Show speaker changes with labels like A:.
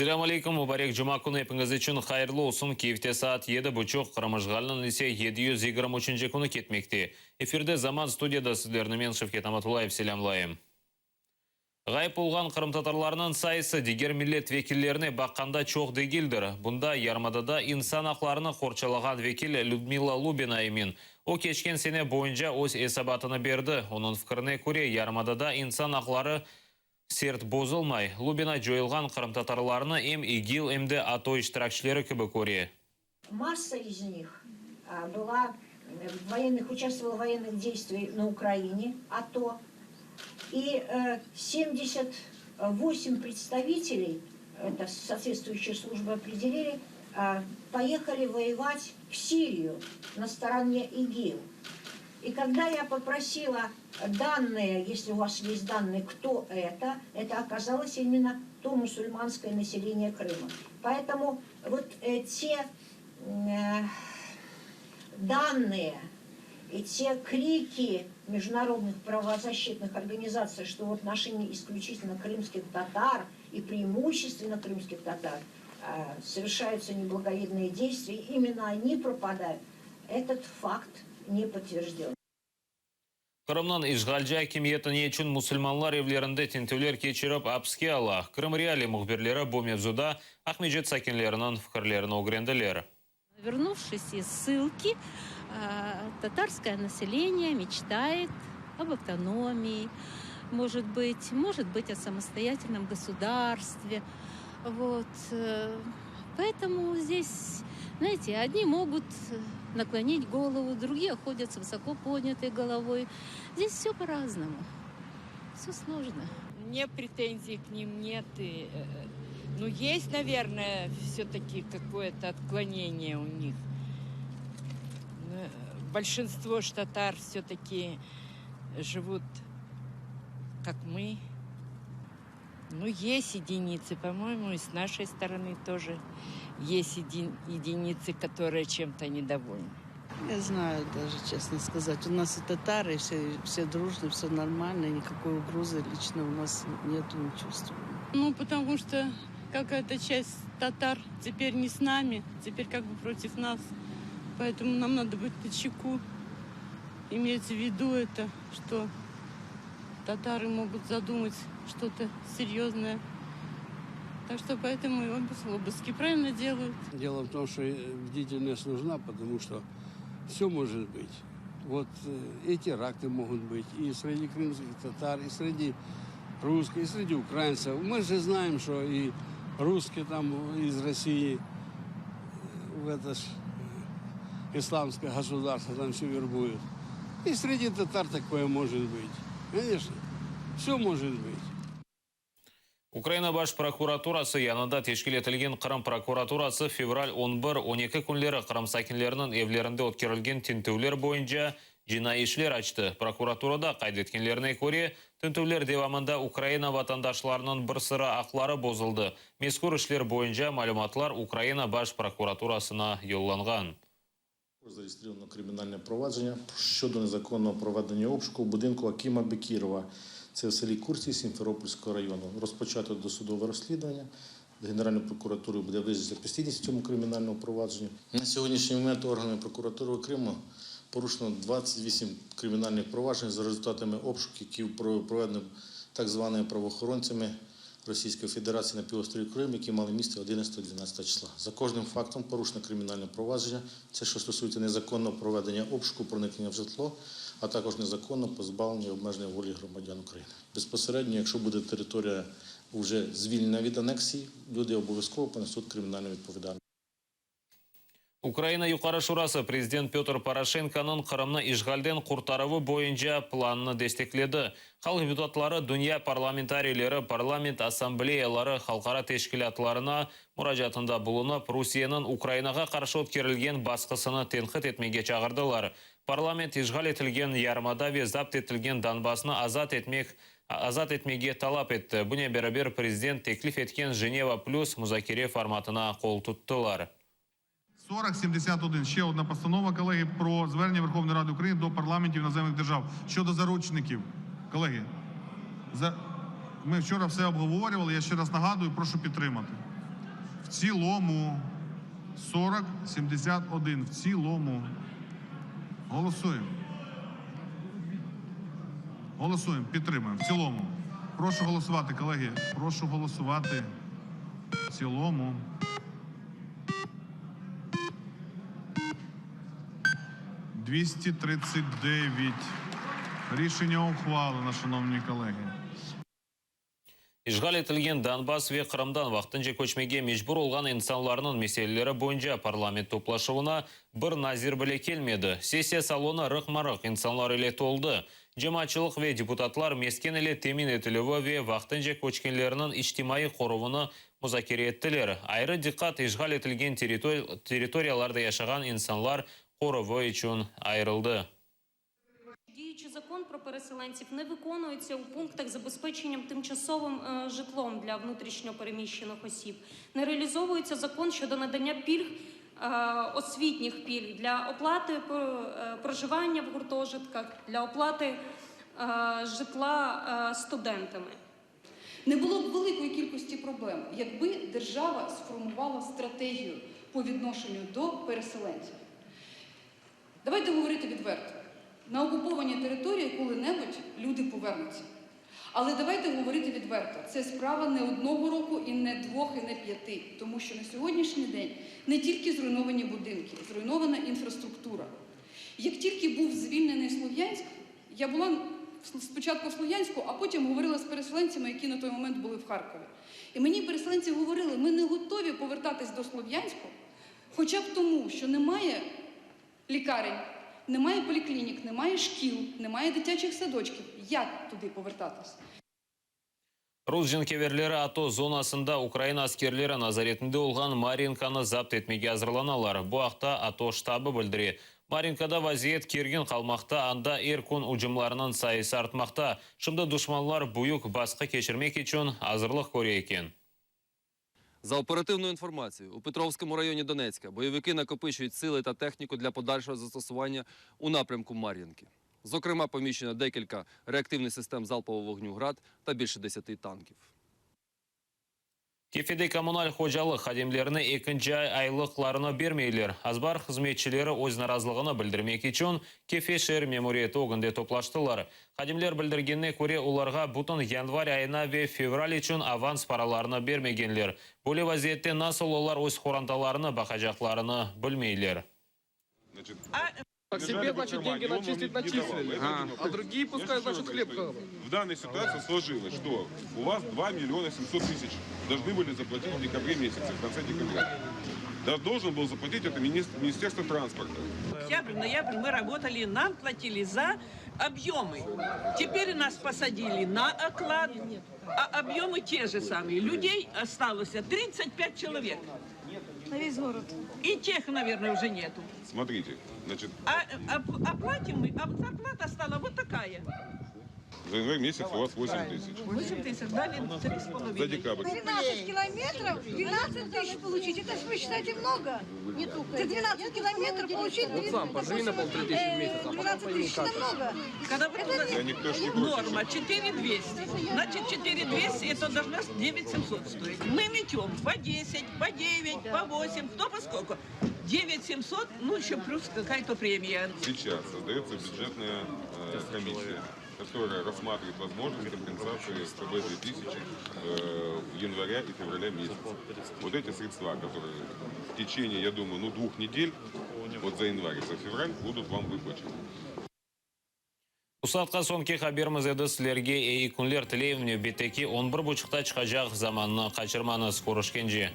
A: Selâm aleyküm, mubarek cuma künü epiñiz içün hayırlı olsun. Kiyevde saat yedi buçuq, Qırım işğaliniñ ise 723-nci künü ketmekte. Efirde Zaman, studiyada sizlerni men, Şevket Amatullayev, selâmlayım. Ğayıp olğan qırımtatarlarnıñ sayısı diger millet vekillerine baqqanda çoq degildir. Bunda yarımadada insan aqlarını qorçalağan vekil Lüdmila Lubina emin. O, keçken sene boyunca öz esabatını berdi. Onıñ fikrine köre, yarımadada insan aqları sert bozulmay. Lubina coyulğan qırımtatarlarnı em İGİL, em de ATO iştirakçileri kibi köre.
B: Масса из них была в военных, участвовала в военных действиях на Украине, АТО. И 78 представителей, это соответствующие службы определили, поехали воевать в Сирию на стороне ИГИЛ. И когда я попросила данные, если у вас есть данные, кто это, это оказалось именно то мусульманское население Крыма. Поэтому вот те данные и те крики международных правозащитных организаций, что в отношении исключительно крымских татар и преимущественно крымских татар совершаются неблаговидные действия, именно они пропадают, этот факт не подтвержден.
A: Qırımnıñ işğalci akimiyeti ne içün musulmanlar evlerinde tintüvler keçirip apiske ala? Krım Realii mühbirleri bu mevzuda Aqmescit sakinleriniñ fikirlerini ögrendiler.
C: Вернувшись из ссылки, татарское население мечтает об автономии, может быть, о самостоятельном государстве. Вот. Поэтому здесь, знаете, одни могут наклонить голову, другие ходят с высоко поднятой головой. Здесь все по-разному. Все сложно.
D: Мне претензий к ним нет. И, ну, есть, наверное, все-таки какое-то отклонение у них. Но большинство ж татар все-таки живут, как мы. Ну, есть единицы, по-моему, и с нашей стороны тоже есть единицы, которые чем-то недовольны.
E: Не знаю даже, честно сказать. У нас и татары, все, все дружно, все нормально, никакой угрозы лично у нас нету, не чувствуем.
F: Ну, потому что какая-то часть татар теперь не с нами, теперь как бы против нас. Поэтому нам надо быть начеку, иметь в виду это, что татары могут задумать что-то серьезное. Так что поэтому и обыски правильно делают.
G: Дело в том, что бдительность нужна, потому что все может быть. Вот и теракты могут быть и среди крымских татар, и среди русских, и среди украинцев. Мы же знаем, что и русские там из России в это ж исламское государство там все вербуют. И среди татар такое может быть. Конечно, все может быть.
A: Ukraina Baş prokuraturası yanında teşkil etilgen Qırım prokuraturası fevral 11-12 künleri Qırım sakinleriniñ evlerinde ötkerilgen tintüvler boyunca cinaiy işler açtı. Prokuraturada qayd etkenlerine köre, tintüvler devamında Ukraina vatandaşlarınıñ bir sıra aqları bozuldı. Mezkür işler boyunca malümatlar Ukraina Baş prokuraturasına yollanğan.
H: Зареєстровано кримінальне провадження щодо незаконного проведення обшуку в будинку Акіма Бекірова. Це в селі Курці Сімферопольського району. Розпочато досудове розслідування. Генеральною прокуратурою буде визначена підслідність цьому кримінальному провадженню. На сьогоднішній момент органами прокуратури Криму порушено 28 кримінальних проваджень за результатами обшуків, які проведені так званими правоохоронцями Російської Федерації на півострові Крим, які мали місце 11-12 числа. За кожним фактом порушено кримінальне провадження. Це що стосується незаконного проведення обшуку, проникнення в житло, а також незаконного позбавлення і обмеження волі громадян України. Безпосередньо, якщо буде територія вже звільнена від анексії, люди обов'язково понесуть кримінальну відповідальність.
A: Ukraina Yuqarı Şurası prezident Petr Poroşenkonıñ Qırımnı işğalden qurtaruvı boyunca planını destekledi. Halq deputatları dünya parlamentariyleri, parlament assambleyaları, halqara teşkilâtlarına muracaatında bulunıp, Rusiyeniñ Ukrainağa qarşı ötkerilgen basqısını tenqit etmege çağırdılar. Parlament işğal etilgen yarımada ve zapt etilgen Donbasnı azat etmege talap etti. Bunen beraber prezident teklif etken Jeneva Plüs muzakere formatına qol tuttılar.
I: 4071. Ще одна постанова, колеги, про звернення Верховної Ради України до парламентів іноземних держав щодо заручників. Колеги, ми вчора все обговорювали. Я ще раз нагадую, прошу підтримати. В цілому. 4071. В цілому. Голосуємо. Голосуємо, підтримуємо. В цілому. Прошу голосувати, колеги. Прошу голосувати. В цілому. 239. Рішення ухвалено, шановні колеги.
A: İşğal etilgen Donbass ve Qırımdan vaqtınca köçmege mecbur olğan insanlarnıñ meseleleri boyunca parlament toplaşuvına bir nazir bile kelmedi. Sessiya salonı rıqma-rıq insanlar ile toldı. Cemaatçılıq ve deputatlar mesken ile temin etilüvi ve vaqtınca köçkenlerniñ içtimaiy qoruvını muzakere ettiler. Ayrı diqqat işğal etilgen territoriyalarda yaşağan insanlar qoruvı içün ayırıldı.
J: Діючий закон про переселенців не виконується у пунктах забезпеченням тимчасовим житлом для внутрішньо переміщених осіб. Не реалізовується закон щодо надання пільг, освітніх пільг для оплати проживання в гуртожитках, для оплати житла студентами.
K: Не було б великої кількості проблем, якби держава сформувала стратегію по відношенню до переселенців. Давайте говорити відверто. На окупованій території коли-небудь люди повернуться. Але давайте говорити відверто, це справа не одного року і не двох, і не п'яти. Тому що на сьогоднішній день не тільки зруйновані будинки, зруйнована інфраструктура. Як тільки був звільнений Слов'янськ, я була спочатку в Слов'янську, а потім говорила з переселенцями, які на той момент були в Харкові. І мені переселенці говорили, ми не готові повертатись до Слов'янську, хоча б тому, що немає лікарень, немає поліклінік, немає шкіл, немає дитячих садочків. Як туди повертатись?
A: Rus cenkeverleri ATO zonasında Ukraina askerleri nazaretinde olğan Maryinkanı zapt etmege azırlanalar. Bu aqta ATO ştabı bildire. Maryinkada vaziyet kergin qalmaqta, anda er kün ücümlarnıñ sayısı artmaqta. Şimdi duşmanlar büyük basqı keçirmek içün azırlıq köre eken.
L: За оперативною інформацією, у Петровському районі Донецька бойовики накопичують сили та техніку для подальшого застосування у напрямку Мар'їнки. Зокрема, поміщено декілька реактивних систем залпового вогню «Град» та більше 10 танків.
A: Kefede kommunal hocalıq hadimlerine ekinci ay aylıqlarını bermeyler. Azbar hızmetçileri öz narazılığını bildirmek içün Kefe şeer memuriyeti ögünde toplaştılar. Hadimler bildirgenine köre, olarğa bütün yanvar ayına ve fevral içün avans paralarını bermegenler. Böyle vaziyette nasıl olar öz qorantalarını baqacaqlarını bilmeyler.
M: Так себе, значит, деньги начислить начислили, а другие пускай, значит, хлеб хавают.
N: В данной ситуации сложилось, что у вас 2 миллиона 700 тысяч должны были заплатить в декабре месяце, в конце декабря. Да, должен был заплатить это Министерство транспорта.
O: Октябрь, ноябрь мы работали, нам платили за объемы. Теперь нас посадили на оклад, а объемы те же самые. Людей осталось 35 человек.
P: На весь город.
O: И тех, наверное, уже нету.
N: Смотрите, значит...
O: А, а, а платим мы, а зарплата стала вот такая.
N: За январь месяц у вас 8 тысяч.
O: 8 тысяч, дали 3,5.
N: За декабрь.
P: 12 километров, 12 тысяч получить, это ж вы считаете много? Не только. За 12 километров получить...
M: Вот сам поживи на полторы тысячи в месяц, а потом
P: 12
M: пойми
P: тысяч,
M: как
P: это много.
O: Когда вот у нас
N: Да никто ж не против.
O: норма 4200, значит 4200 это должна 9700 стоить. Мы метем по 10, по 9, по 8, кто по сколько. 9700, ну еще плюс какая-то премия.
N: Сейчас создается бюджетная э, комиссия, которая рассматривает возможность компенсации КБ 2000 э, января и февраля месяца. Вот эти средства, которые в течение, я думаю, ну двух недель, вот за январь и за февраль, будут вам выплачены.
A: Bu saatqa soñki haberimiz edi. Sizlerge eyi künler tileyim. Nevbetteki on bir buçuqta çıqacaq Zamannı qaçırmañız. Körüşkence.